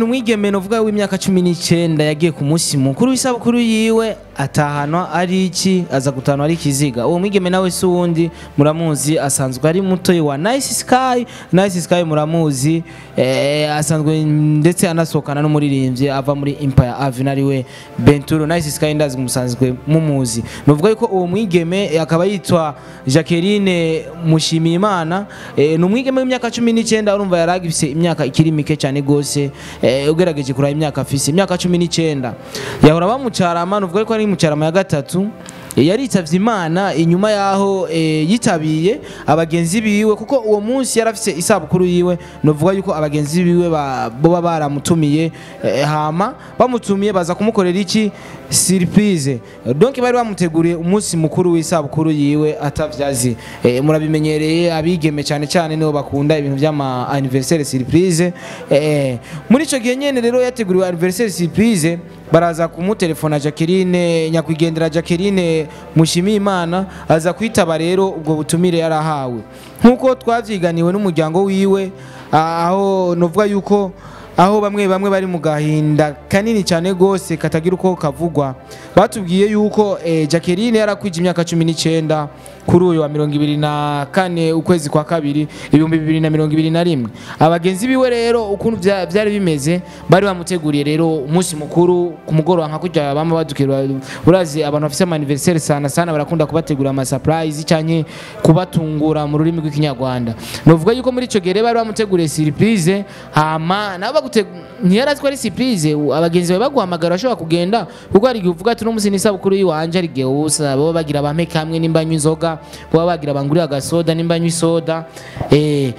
Umwigeme novuga w'imyaka 19 yagiye ku munsi mukuru w'isabukuru yiwe atahanwa ari iki, aza gutanwa ari ikiziga. Uwo mwigeme nawe si uwundi, muramuzi, asanzwe ari mutoyi wa Nice Sky. Nice Sky muramuzi, asanzwe ndetse anasohokana n'umuririmbyi ava muri Empire Avenue ariwe Benturo. Nice Sky ndazi musanzwe mumuzi. Novuga yuko uwo mwigeme akaba yitwa Jacqueline Mushimiyimana, ni umwigeme w'imyaka 19. Urumva yaragifise imyaka ikiri mike cyane gose. Ugerageje kuraba imyaka afise, imyaka 19, yahora bamucarama. Nuvuga ko ari mucarama ya gatatu. Yaritavye Imana inyuma yaho yitabiye abagenzi biwe, kuko uwo munsi yarafise isabukuru yiwe. Novuga yuko abagenzi biwe boba baramutumiye, hama bamutumiye baza kumukorera iki, surprise. Donc bari bamuteguriye umunsi mukuru w'isabukuru yiwe atavyazi. Murabimenyereye, abigeme cyane cyane nibo bakunda ibintu by'ama anniversaire surprise. Muri ico gihe nyene rero yateguriwe anniversaire surprise, baraza kumutelefona. Jacqueline, nyakwigendera Jacqueline Mushimiyimana, aza kwitaba rero ubwo butumire yarahawe, nkuko twavyiganiwe n'umuryango wiwe, aho novuga yuko aho bamwe bamwe bari mu gahinda kanini cyane gose katagira uko kavugwa. Batubwiye yuko Jacqueline yarakwije imyaka 19 kuri uyu wa 24 ukwezi kwa kabiri 2021. Abagenzi biwe rero, ukuntu vyari bimeze, bari bamuteguriye rero umunsi mukuru ku mugoroba, nka kurya bama badukira. Urazi abantu bafise ama anniversaire sana sana barakunda kubategura ama surprise canke kubatungura mu rurimi rw'Ikinyarwanda. Novuga yuko muri ico gihe bari bamuteguriye surprise, hama nabo ntiyarazi ko ari surprise. Abagenzi bawe baguhamagara bashobora kugenda, kuko hari igihe uvuga ati: "Uno munsi ni isabukuru yiwanje." Hari igihe usa baba bagira bampe kamwe nimba nywa inzoga, baba bagira bangurire agasoda nimba nywa isoda.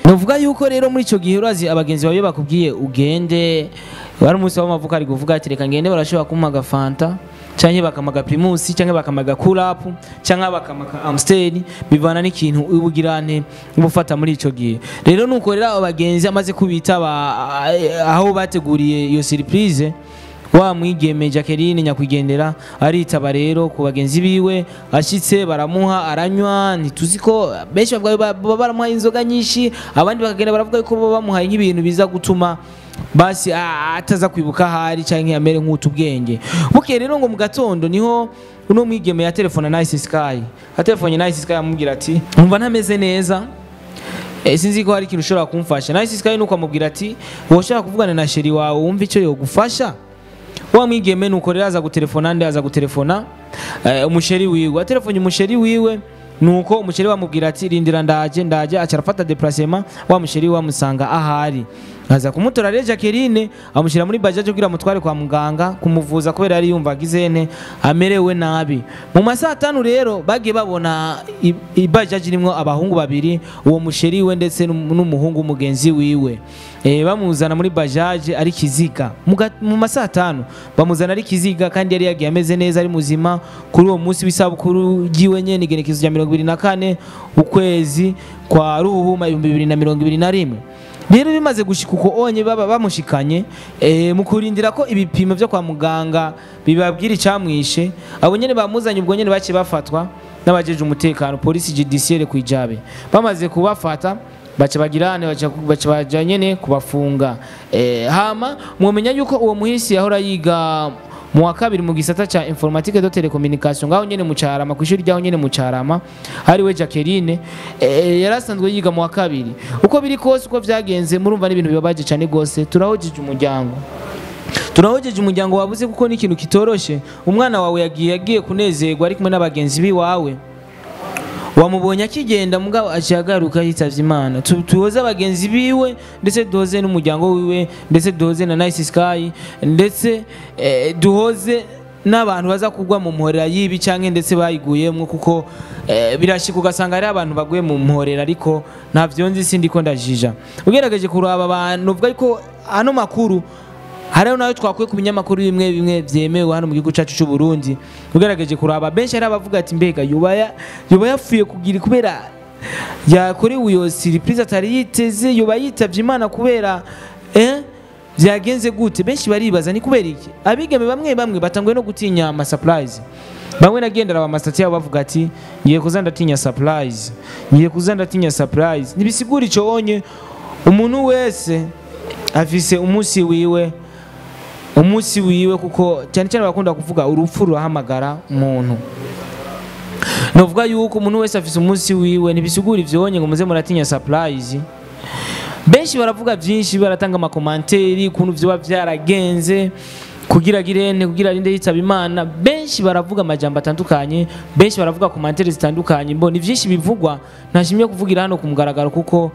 Novuga yuko rero muri ico gihe, urazi abagenzi bawe bakubwiye ugende, wari umunsi w'amavuko, ari kuvuga ati: "Reka ngende, barashobora kumpa agafanta canke bakamaga Primus canke bakamaga Cool-Up canke bakamaga Amstel," bivana n'ikintu ubugirane ubufata muri ico gihe. Rero nuko rero abo bagenzi amaze kubitaba aho bateguriye iyo surprise, wa mwigeme Jacqueline nyakwigendera aritaba rero ku bagenzi biwe. Ashitse baramuha aranywa. Ntituzi ko benshi bavuga baba baramuha inzoga nyinshi, abandi bakagenda baravuga ko baba bamuhaye nk'ibintu biza gutuma basi ataza kwibuka ahari canke amere nk'utubwenge bukeye. Rero ngo mu gatondo niho uno mwigeme ya telefona Nice Sky, atelefone Nice Sky amubwira ati: "Umva, ntameze neza, sinzi ko hari ikintu ushobora kumfasha." Nice Sky nuko amubwira ati: "Woshobora kuvugana na chéri wawe wumva icyo yogufasha." Wa mwigeme nuko rero aza gutelefona nde? Aza gutelefona umuchéri wiwe. Atelefone umuchéri wiwe, nuko umuchéri wamubwira ati: "Rindira, ndaje, ndaje." Aca arafata déplacement, wa muchéri we amusanga ahari, aza kumutora rero Jacqueline, amushyira muri bajaji kugira amutware kwa muganga kumuvuza, kubera yari yumva agizene amerewe nabi. Mu masaha 5 rero bagiye babona ibajaji irimwo abahungu babiri, uwo muchéri we ndetse n'umuhungu mugenzi wiwe, bamuzana muri bajaji ari kiziga. Mu masaha 5 bamuzana ari kiziga, kandi yari yagiye ameze neza, ari muzima, kuri uwo munsi w'isabukuru ryiwe nyene, igenekerezo rya 24 ukwezi kwa Ruhuhuma 2021. Rero bimaze gushika uko onye, baba bamushikanye, mu kurindira ko ibipimo vyo kwa muganga bibabwira icamwishe, abo nyene bamuzanye ubwo nyene baciye bafatwa n'abajeje umutekano, police judiciaire kwijabe. Bamaze kubafata baca bagirane, baca baja nyene kubafunga. Hama mwomenya yuko uwo muhisi yahora yiga mu wa kabiri mu gisata ca informatique de télécommunication ngaho nyene mu Carama, kw'ishuri ryaho nyene mu Carama, ari we Jacqueline, yarasanzwe yiga mu wa kabiri. Uko biri kose, uko vyagenze, murumva n'ibintu bibabaje cyane gose. Turahojeje umuryango, turahojeje umuryango wabuze, kuko ni ikintu kitoroshe. Umwana wawe yagiye kunezerwa ari kumwe n'abagenzi biwawe, wamubonye akigenda, mugabo aciye agaruka yitavye Imana. Tuhoze abagenzi biwe, ndetse duhoze n'umuryango wiwe, ndetse duhoze na Nice Sky, ndetse duhoze n'abantu baza kugwa mu mporera yibi canke ndetse bayiguyemwo, kuko birashika ugasanga ari abantu baguye mu mporera, ariko ntavyo nzi, sindiko ndajija. Ugerageje kuraba abantu uvuga yuko ano makuru hariho nayo twakuye ku binyamakuru bimwe bimwe vyemewe hano mu gihugu cacu c'u Burundi. Ugerageje kuraba, benshi hari abavuga ati: "Mbega yoba yapfuye kugira kubera yakorewe iyo surprise atari yiteze? Yoba yitavye Imana kubera vyagenze gute?" Benshi baribaza ni kubera iki abigeme bamwe bamwe batanguye no gutinya ama surprise. Bamwe nagendera aba masitati yabo bavuga ati: "Ngiye kuza ndatinya surprise, ngiye kuza ndatinya surprise." Ntibisigura ico onye, umuntu wese afise umunsi wiwe. Umunsi wiwe, kuko cyane cyane bakunda kuvuga urupfu rurahamagara umuntu. Novuga yuko umuntu wese afise umunsi wiwe, ntibisigura ivyonye ngo muze muratinya surprise. Benshi baravuga byinshi, baratanga ama commentaires ukuntu vyoba vyaragenze kugira girene, kugira rinde yitaba Imana. Benshi baravuga amajambo atandukanye, benshi baravuga commentaires zitandukanye. Mbona ivyinshi bivugwa ntashimye kuvugira hano ku mugaragaro, kuko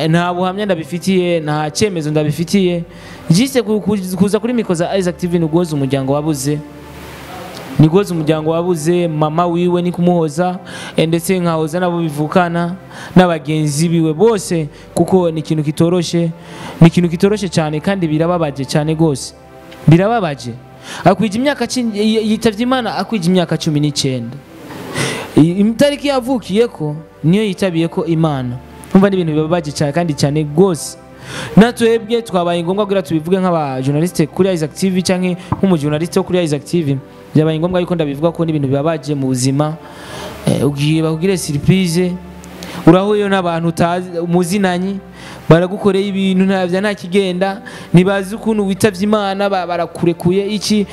nta buhamya ndabifitiye, nta cyemezo ndabifitiye. Jise kuza kuri micro za Isaac TV ni guhoza umuryango wabuze, ni guhoza umuryango wabuze mama wiwe, ni kumuhoza, ndetse nkahoza nabo bivukana n'abagenzi biwe bose, kuko ni ikintu kitoroshe, ni ikintu kitoroshe cyane, kandi birababaje cyane gose, birababaje. Akwije imyaka yitavye Imana, akwije imyaka 19. Itariki yavukiyeko niyo yitabiye ko Imana. Umva, ni ibintu bibabaje cyane kandi cyane gose. Natwebwe twabaye ngombwa kugira tubivuge nk'aba journaliste kuri Isaac TV, canke nk'umu journaliste wo kuri Isaac TV. Byabaye ngombwa yuko ndabivuga ko n'ibintu bibabaje mu buzima. Ugiye bakugire surprise, urahuye n'abantu utazi muzinanyi, baragukoreye ibintu ntavya nta kigenda, nibazi ukuntu witavye Imana, barakurekuye iki.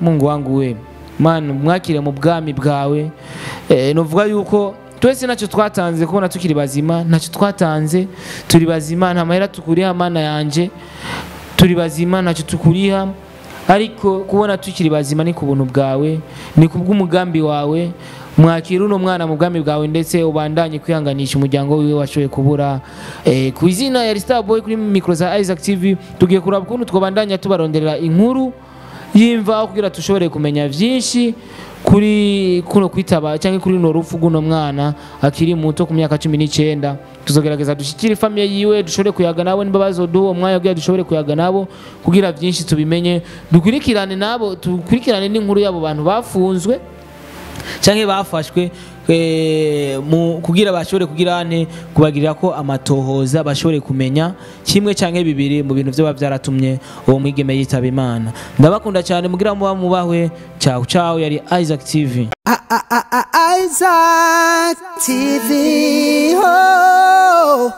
Mungu wangu we Mana, mwakire mu bwami bwawe. Novuga yuko twese ntacyo twatanze kubona tukiri bazima, ntacyo twatanze, turi bazima, nta mahera tukuriha Mana yanje, turi bazima, ntacyo tukuriha, ariko kubona tukiri bazima ni ku buntu bwawe, ni ku bw'umugambi wawe. Mwakira uno mwana mu bwami bwawe, ndetse ubandanye kwihanganisha umuryango wiwe washoboye kubura. Ku izina ya Star Boy kuri micro za Isaac TV, tugiye kuraba ukuntu twabandanya tubaronderera inkuru yimva kugira tushobore kumenya vyinshi kuri kuno kwitaba cyangwa kuri no rupfu guno mwana akiri muto ku myaka 19. Tuzogerageza dushikire famille yiwe, dushobore kuyaga nabo nimba bazoduha umwanya kugira dushobore kuyaga nabo kugira vyinshi tubimenye, dukurikirane nabo, dukurikirane n'inkuru yabo bantu bafunzwe canke bafashwe, kugira bashobore kugira ane kubagirira ko amatohoza, bashobore kumenya kimwe canke bibiri mu bintu vyo byaratumye uwo mwigeme yitaba Imana. Ndabakunda cyane, mugira muba mubahwe. Ciao ciao, yari Isaac TV. Isaac TV. Oh.